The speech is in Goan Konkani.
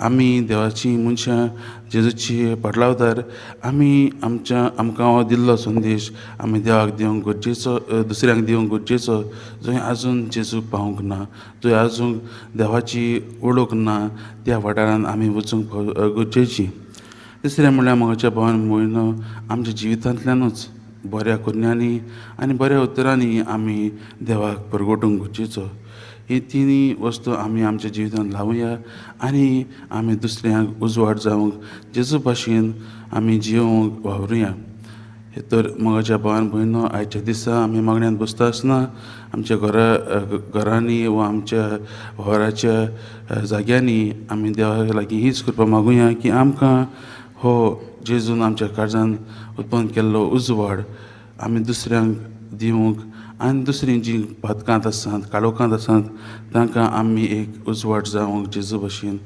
आमी देवाची मनशां जेजूची पाटलावदार आमी आमच्या आमकां हो दिल्लो संदेश आमी देवाक दिवंक गरजेचो, दुसऱ्यांक दिवंक गरजेचो. जंय आजून जेजू पावूंक ना, जंय आजून देवाची वळख ना, त्या वाठारांत आमी वचूंक गरजेची. तिसरें म्हणल्यार, मोगाच्या भावान भयणो, आमच्या जिवितांतल्यानूच बऱ्या करण्यांनी आनी बऱ्या उतरांनी आमी देवाक परगटूंक गरजेचो. ही तिनूय वस्तू आमी आमच्या जिवितांत लावया आनी आमी दुसऱ्यांक उजवाड जावंक जेजू भाशेन आमी जियोवंक वावरुया. तर मोगाच्या भावान भयणो, आयच्या दिसा आमी मागण्यांत बसता आसतना आमच्या घरा घरांनी वा आमच्या वावराच्या जाग्यांनी आमी देवा लागीं हीच कृपा मागुया की आमकां हो जेजून आमच्या काळजान उत्पन्न केल्लो उजवाड आमी दुसऱ्यांक दिवंक आनी दुसरीं जीं पातकांत आसात, काळोखांत आसात, तांकां आमी एक उजवाड जावंक जेजू भशेन.